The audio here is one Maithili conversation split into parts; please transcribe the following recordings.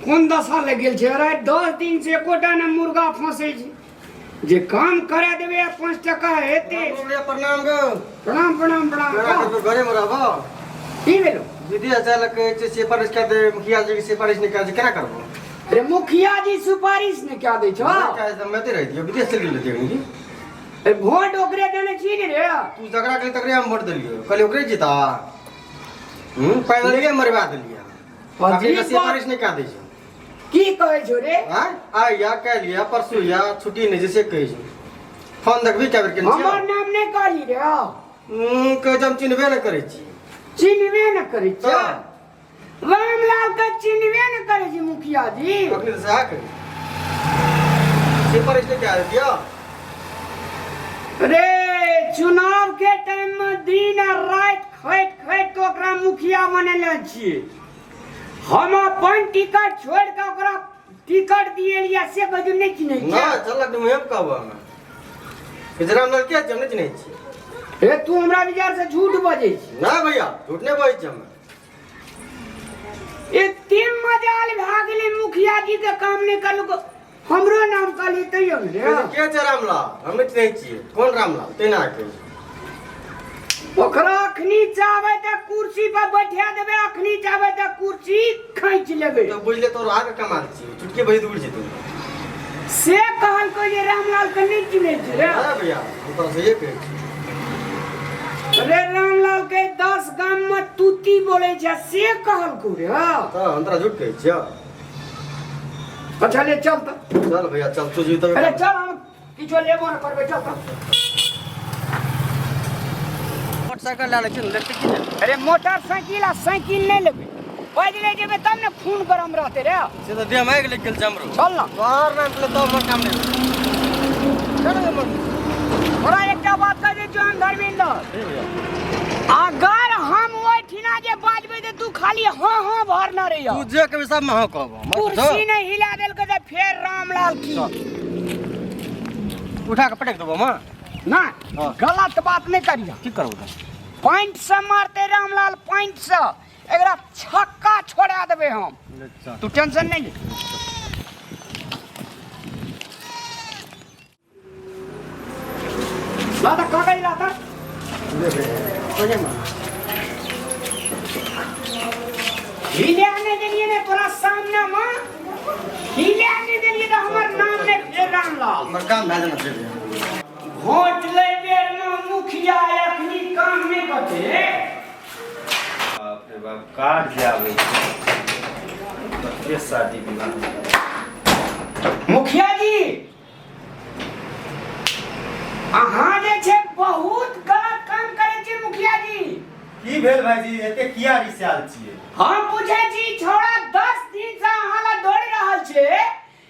कोन दशा लागि गेल छै। अरे 10 दिन से एकोटा ने मुर्गा फंसै छै। जे काम करा देबै आ 5 टका हेतै। भैया प्रणाम गो। प्रणाम प्रणाम प्रणाम। केना करबै, घरे मे रहबो? की भेलो? दीदी अचानक कहै छै सिफारिश कए दे, मुखिया जी के सिफारिश नहि कए दे, केना करबो? अरे मुखिया जी सिफारिश नहि कए दै छौ। नहि कए दे, हम एते रहि दियौ, विदेश चलि गेल रहियै की? अरे वोट ओकरे देने छी ने रे। तू झगड़ा केली तकरे हम वोट देलियौ, कहलियै ओकरे जीता। पैदलिए मरवा देलियै। अखनी के सिफारिश नहि कए दै छै। की कहै छौ रे? आँय, आइ या काल्हि या परसू या छुट्टी नहि छै से कहै छै। फोन देखबी कए बेर केने छियौ? हमर नाम नहि कहली रे। कहै छै हम चिन्हबे नहि करै छी। चिन्हबे नहि करै छी। तऽ? रामलाल के चिन्हबे नहि करै छी मुखिया जी। अखनी तऽ सएह कहै छै। सिफारिश नहि कए दियौ। रे चुनाव के टाइम में दिन आ राति खटि खटि के ओकरा मुखिया बनेले छियै। हम अपन टिकट छोड़ि के ओकरा टिकट दिएलियै से कहै नहि चिन्है ना छियै। चल अखनी मुँहे पर कहबो हमे। कि जे रामलाल के छै, हम नहि चिन्है छियै। हे तू हमरा विचार से झूठ बजै छी। ना भैया, झूठ नहि बजै छियै हमे। एते मजाल भए गेलै मुखिया जी के काम नहि करलको, हमरो नाम कहली तैयो ने रे। के छै रामलाल? हम नहि चिन्है छियै। कोन रामलाल? तेना कहै छै। ओकरा अखनी चाहबै तऽ कुर्सी पर बैठा देबै, अखनी चाहबै तऽ कुर्सी खींच लेबै। तऽ बुझले तोर आगे कमाल छियै, चुटकी बजैत उड़ि जेतौ। से कहलकै जे रामलाल के नहि चिन्है छै रे। अरे भैया, हम तोरा सहिए कहै छी। अरे रामलाल के 10 गाम में तूती बोलै छै से कहलको रे। तऽ हम तोरा झूठ कहै छियौ? अच्छा ले चल तऽ। चल भैया चल, तू जीतबे। अरे चल, हम किछो लेबो ने करबै, चल तऽ। मोटरसाइकिल लए लै छी ने, देखते की ने। अरे मोटरसाइकिल आ साइकिल नहि लेबै, पैदले जेबै तब ने खून गरम रहतै रे। से तऽ देह मागि लागि गेल छै हमरो। चल ना। तोहर नाम के तो हमर काम नहि। चल गे मोटर। तोरा एकटा बात कह दै छियौ हम धर्मेंद्र, अगर हम ओहिठिना जे बाजबै तऽ तू खाली हाँ हाँ भरने रहिय। तू जे कहबी सब में हाँ कहबो। मत कुर्सी नहि हिला देलकै तऽ फेर रामलाल की उठा के पटक देबो मां। ना। हाँ। गलत बात नहि करिय। की करबो तऽ? पॉइंट से मारते रामलाल, पॉइंट से एकरा छक्का छोड़ा देबै हम। अच्छा। तू टेंशन नहीं ले। ला तऽ कागज ला तऽ। हिले नहि देलियै ने तोरा सामने मे, हिले नहि देलियै तऽ हमर नाम नहि भेल रामलाल। हमर काम भए जाना चाहिए। वोट लै बेर मे मुखिया अखनी काम नहि करते। बाप रे बाप, कार्ड जे आबै छै कते शादी विवाह। मुखिया जी अहाँ जे छै बहुत गलत काम करै छी मुखिया जी। की भेल भाईजी, एते किया रिसायल छियै? हम पूछै छी छौड़ा 10 दिन से अहाँ लग दौड़ रहल छै,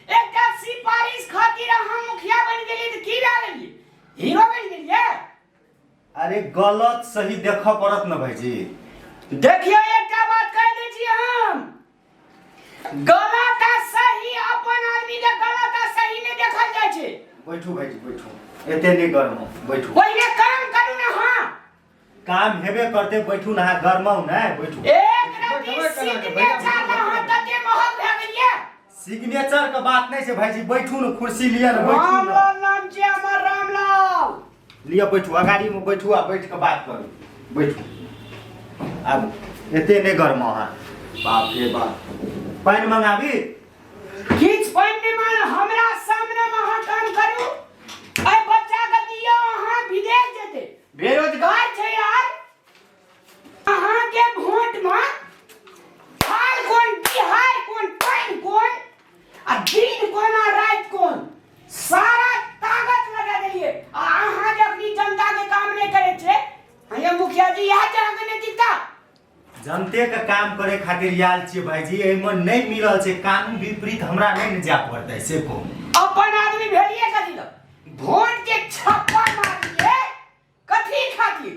एकटा सिफारिश खातिर अहाँ मुखिया बनि गेलियै तऽ की भए गेलियै, हीरो बनि गेलियै? अरे गलत सही देखऽ पड़त ने भाईजी। देखियौ एकटा बात कहि दै छी हम, गलत आ सही अपन आदमी के गलत आ सही नहि देखल जाइ छै। बैठू भाईजी बैठू, एते नहि गरमाउ, बैठू। पहिले काम करू ने। हाँ काम हेबे करते, बैठू ना, गरमाउ ने, बैठू। एक रति सिग्नेचर ला अहाँ तते महग भए गेलियै। सिग्नेचर के बात नहीं छै भाईजी, बैठू ने, कुर्सी लिअ ने, बैठू ने। रामलाल नाम छै हमर, रामलाल। लिअ बैठू, अगाड़ी में बैठू आ बैठ के बात करू, बैठू। आबू, एते नहि गरमाउ अहाँ। बाप रे बाप, पानि मंगाबी? किछु पानि नहि मांग, हमरा सामने मे अहाँ काम करू। एहि बच्चा के दियौ, अहाँ विदेश जेतै, बेरोजगार छै यार। अहाँ के वोट मे हाल कोन, बिहार कोन, पानि कोन, आ दिन कोन आ राति कोन, सारा ताकत लगा देलिए। आ अहाँ जखनी जनता के काम नहीं करे छे, अहाँ मुखिया जी इएह छै अहाँके नैतिकता? जनते के काम करे खातिर आयल छियै भाईजी, एहिमे नहि मिलल छै, कानून विपरीत हमरा नहि ने जाय पड़तै से कहू। अपन आदमी भेलिए कथी लए वोट के छप्पा मारलिए, कथी खातिर?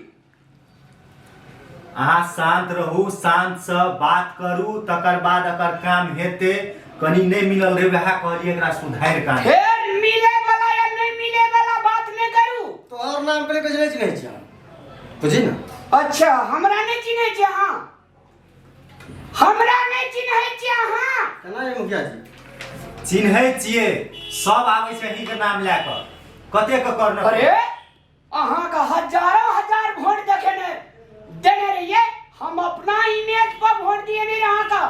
अहाँ शांत रहू, शांत से बात करू, तकर बाद अकर काम हेतै। कनी नहि मिलल रहे, वएह कहलियै एकरा सुधारि कऽ आनि। फेर मिले वाला या नहीं मिले वाला बात नहीं करू। तोहर नाम के कहै नहि चिन्है छियै, बुझी ने। अच्छा हमरा नहीं चिन्है छियै अहाँ, हमरा नहीं चिन्है छियै अहाँ। केना ये मुखिया जी? चिन्है छियै, सब आबै छै अहींके नाम लए कऽ, कतेक के करना। अरे अहाँके हजारों हजार वोट देखेने देने रहिए, हम अपना इमेज पर वोट दिए नहीं अहाँके,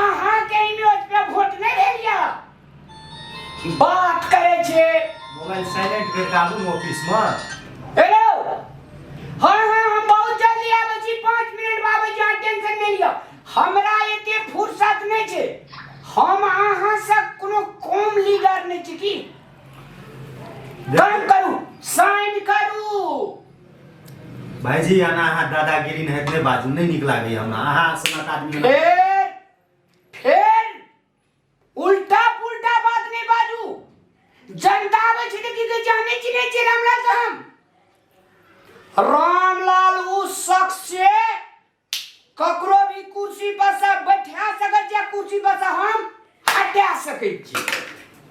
अहाँके इमेज पे वोट नहीं भेलिया। बात करे छे। मोबाइल साइलेंट करि कऽ आबू ने ऑफिसमे। हेलो, हाँ हाँ हम बहुत जल्दी आबै छी, 5 मिनट में आबै छी, अहाँ टेंशन नहीं लिअ। हमरा एते फुर्सत नहीं छे, हम अहाँ से कोनो कम लीडर नहीं छी की। काम करू, साइन करू। भाईजी एना अहाँ दादागिरी नहि नहि बाजू, नहि नीक लागैए हमरा अहाँ सनक आदमी। फेर फेर उल्टा पुल्टा बात नहीं बाजू। जनता आबै छै तऽ की कहै छै, हम नहि चिन्है छियै रामलाल के। हम रामलाल उ शख्स छै ककरो भी कुर्सी पर से बैठा सकै छियै, कुर्सी पर से हम हटा सकै छियै।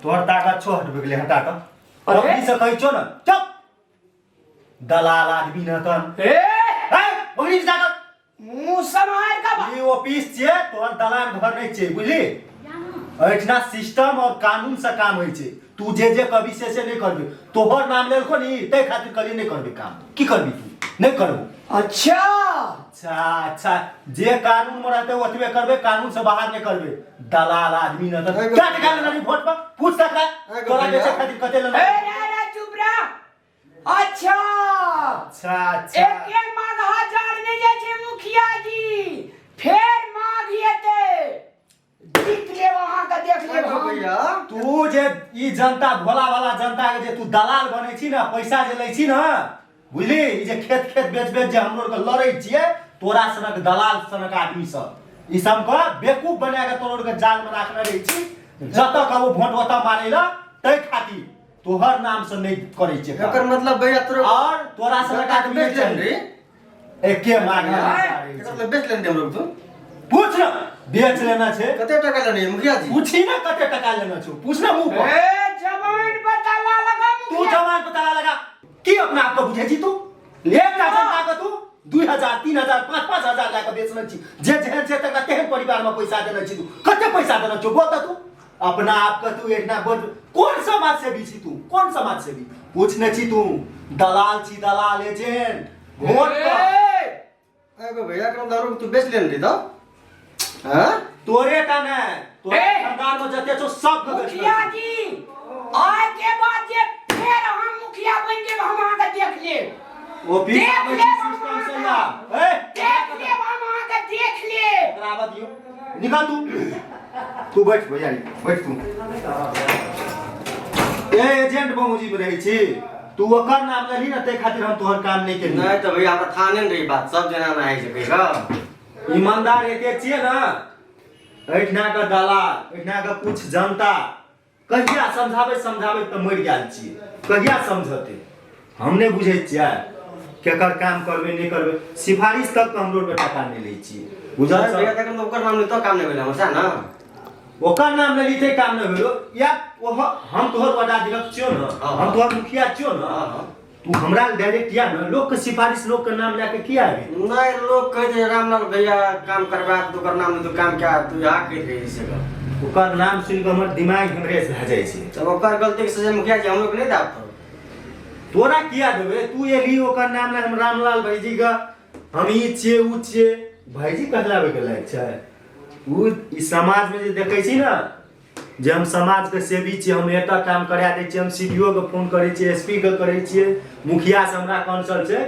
तोहर ताकत छौ हटबै के लिए, हटा तऽ। अरे? अपनी से कहै छौ ने, चुप दलाल आदमी न तन। ए ए ओकरी से ताकत मुंह सम्हार के ई ऑफिस छियै, तोहर दलान घर नहि छियै, बुझली? एहिठिना सिस्टम और कानून से काम होइ छै। तू जे जे कहबी से से नहि करबी। तोहर नाम लेलको नी ताहि खातिर कहलियै नहि करबी काम। की करबी तू? नहि करबो। अच्छा अच्छा अच्छा, जे कानून में रहते ओतबे करबे, कानून से बाहर नहीं करबे। दलाल आदमी न त क्या टका लेना वोट पर पूछ सकला तोरा बेचे खातिर कते लेना। ए रे रे चुप रह। अच्छा अच्छा अच्छा, एके माघ हजार नहीं जाइ छै मुखिया जी, फेर माघ एते जीत लेब अहाँके, देख लेब हम। भैया तू जे ई जनता भोला वाला जनता के जे तू दलाल बनै छी ना, पैसा जे लै छी ना, बुझली? ई जे खेत खेत बेच बेच जे हमरो के लड़ै छियै, तोरा सनक दलाल सनक आदमी सब ई सब के बेवकूफ बना के तोरो के जाल में राखने रहै छी। जतऽ कहबो वोट ओतऽ मारै ला, तै खातिर तोहर नाम से नहीं करै छियै काम। एकर मतलब भैया तोरा और तोरा सनक आदमी बेच नहि लेने चाही। रे। एके मांग एकर मतलब बेच लेने हमरो तू। पूछ ना, बेच लेना छै। कते टका लेने मुखिया जी? पूछी ना कते टका लेना छौ, पूछ ना मुंह पर। ए जवान पर ताला लगा तू मुखिया। जवान पर ताला लगा की अपना आप के बुझै छी तू? एकटा जनता के तू 2000 3000 5 5000 लए के बेचने छी। जे जेहन छै तकरा तेहन परिवार में पैसा देने छी। तू कते पैसा देने छौ बोल त तू अपना आप के? तू एतना बड़ कोन समाज सेवी छी? तू कोन समाज सेवी पूछने छी? तू दलाल छी, दलाल, एजेंट वोट पर। ए एगो भैया के मतलब तू बेच लेने रे त हां तोरे टा ने, तोरे ए! खानदान में जते छौ सब के बेचने मुखिया छी। जी आय के बाद जे फेर हम मुखिया बन जेब, हम अहाँके देख लेब। ओ भी देख आबै छी लेब सिस्टम से हम या ए देख लेब हम अहाँके, देख लेब। ओकरा आबऽ दियौ, निकल तू, तू बैठ भैया, बैठ तू। ए एजेंट बाबूजी में रहै छी तू, ओकर नाम लेली ना ताहि खातिर हम तोहर काम नहीं केली। नहीं तो भैया हमरा थाने रही बात सब जना ना है छै कहियो। ईमानदार एते छियै ना, एहिठिना के दलाल, एहिठिना के कुछ जनता कहिया समझाबै समझाबै तऽ मरि गेल छियै, कहिया समझतै हम नहि बुझै छियै। केकर काम करबै नहि करबै, सिफारिश तक के हमरो टाका नहि लै छियै, बुझल भैया छौ? तखन ओकर नाम लेतो काम नहीं भेलै हमरा सएह ना। ओकर नाम लेली ते काम नहि भेलो या ओह, हम तोहर वार्डाध्यक्ष छियौ ने, हाँ। हम तोहर मुखिया छियौ ने, हाँ, हाँ। तू हमरा डायरेक्ट या ने लोक के सिफारिश, लोक के नाम लए के किया आबी? नहीं लोग कहै छै रामलाल भैया काम करवा तो ओकर नाम लेतो काम क्या, तू यहाँ कहि रही से गप। ओकर नाम सुनि कऽ हमर दिमाग हमरे से भए जाइ छै। तब ओकर गलती के सजा मुखिया जी हमलोग नहीं दाब तोरा किया देबै? तू एली ओकर नाम ले, हम रामलाल भाईजी के हम ई छियै ऊ छियै, भाईजी कहलाबै के लायक छै ऊ? ई समाज में जे देखै छी ने जे हम समाज के सेवी छियै, हम एतऽ काम करा दै छियै, हम सी डी ओ के फोन करै छियै, एस पी के करै छियै, मुखिया से हमरा कंसल्ट छै,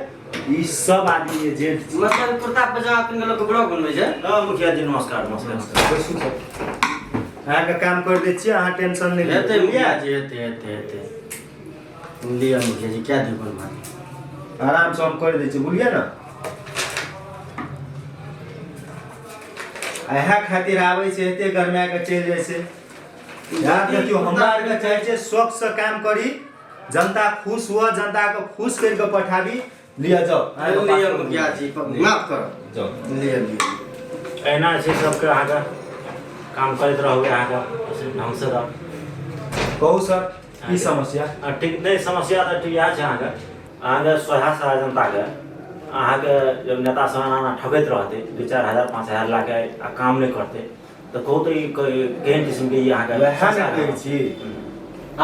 ई सब आदमी एजेंट छै। मतलब कुर्ता पजामा पिन्ह के लोग ब्लॉग बनबै छै। हाँ मुखिया जी नमस्कार नमस्कार। बैसू सब, अहाँके काम कर दै छियै, अहाँ टेंशन नहि लिअ। हेतै मुखिया जी, हेतै हेतै हेतै। लिअ मुखिया जी, क्या दियौ कोन बात। आरामसँ हम कर दै छियै, बुझलियै ने? इएह खातिर आबै छै, एते गरमाए कऽ चलि जाइ छै। याद देखियौ, हमरा आरके चाहै छै शौक से काम करी, जनता खुश हुआ, जनता के खुश करि कऽ पठाबी। लिअ जाउ अहाँके लिअ पासपोर्ट। मुखिया जी, माफ करब। जाउ। लिअ लिअ। एना छै सबके, अहाँके काम करैत रहबै अहाँके ढङ्गसँ तऽ। कहू सर, की समस्या? आ, ठीक नहि, समस्या तऽ ठीक इएह छै अहाँके, अहाँके सोझा सारा जनताके अहाँके जब नेता सब एना एना ठकैत रहतै, 2-4 हजार 5 हजार लए कऽ आ काम नहि करतै तऽ कहू तऽ ई केहन किस्मके ई अहाँके वएह ने संस्कार कहै छी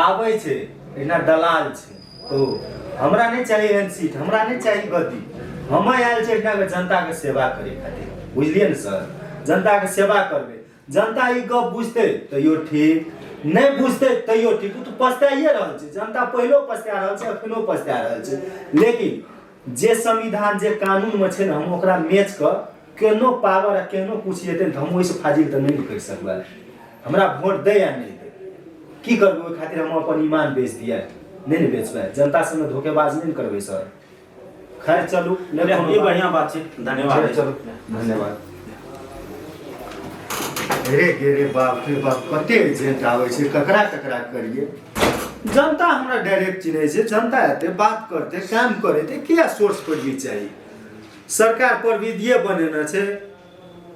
आबै छै एना दलाल छै कहू हमरा नहि चाही एहन सीट हमरा नहि चाही गद्दी हम आयल छी एहिठाम जनताके सेवा करै खातिर बुझलियै ने सर जनताके सेवा करबै जनता ई गप बुझतै तैयो ठीक नहि बुझतै तैयो ठीक ओ तऽ पछताइए रहल छै जनता पहिलो पछता रहल छै अखनो पछता रहल छै लेकिन जे संविधान जे कानूनमे छै ने हम ओकरा मैच कऽ केहनो पावर आ केहनो कुछ एतै ने तऽ हम ओहिसँ फाजिल तऽ नहि ने करि सकबै हमरा वोट दै या नहि दै की करबै ओहि खातिर हम अपन ईमान बेच दिए नहि ने बेचबै जनता संगे धोखेबाज नहि ने करबै सर खैर चलू नहि कोनो ई बात। बढ़िआँ बात छै धन्यवाद चलू धन्यवाद रे गे रे बाप रे बाप कते एजेंट आबै छै ककरा ककरा करिए जनता हमरा डायरेक्ट चिन्है छै जनता एतै बात करतै काम करेतै किया सोर्स पर भी चाही सरकार पर विधिए बनेने छै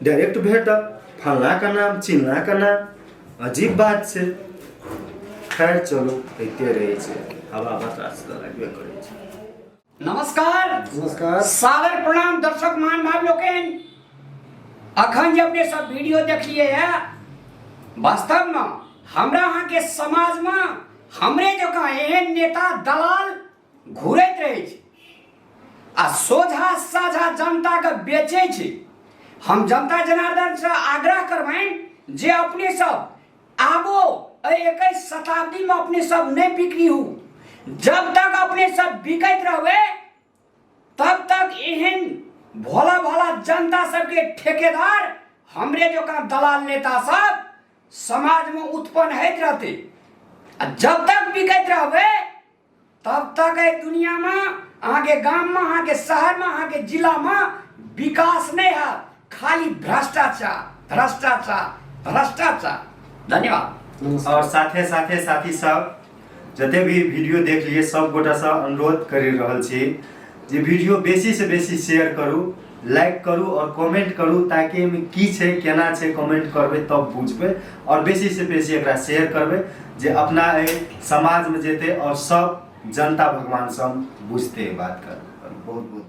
डायरेक्ट भेटत फल्लाँके नाम चिल्लाँके नाम अजीब बात छै खैर चलू होइते रहै छै हवा बतास तऽ लगबे करै छै नमस्कार नमस्कार सादर प्रणाम दर्शक महानुभाव लोकनि अखन जे अपने सब वीडियो देखलिए है वास्तव में हमरा अहाँके समाजमे हमरे जकाँ एहन नेता दलाल घुरैत रहै छै आ सोझा साझा जनताके बेचै छै हम जनता जनार्दनसँ आग्रह करबनि जे अपने सब आबो एहि 21 शताब्दीमे अपने सब नहि बिक्री हु जब तक अपने सब बिकैत रहबै तब तक एहन भोला भोला जनता सबके ठेकेदार हमरे जकाँ दलाल नेता सब समाजमे उत्पन्न होइत रहतै आ जब तक बिकैत रहबै तब तक एहि दुनियामे अहाँके गाममे अहाँके शहरमे अहाँके जिलामे विकास नहि हैत खाली भ्रष्टाचार भ्रष्टाचार भ्रष्टाचार धन्यवाद और साथे साथे साथी सब जते भी वीडियो देख लिए सब गोटासँ अनुरोध करि रहल छी जे वीडियो बेसी से बेसी शेयर करू लाइक करू और कमेंट करू ताकि एहिमे की छै केना छै कमेंट करबै तब बुझबै और बेसी से बेसी एकरा शेयर करबै जे अपना एहि समाजमे जेतै और सब जनता भगवान सब बुझतै बात कर बहुत बहुत।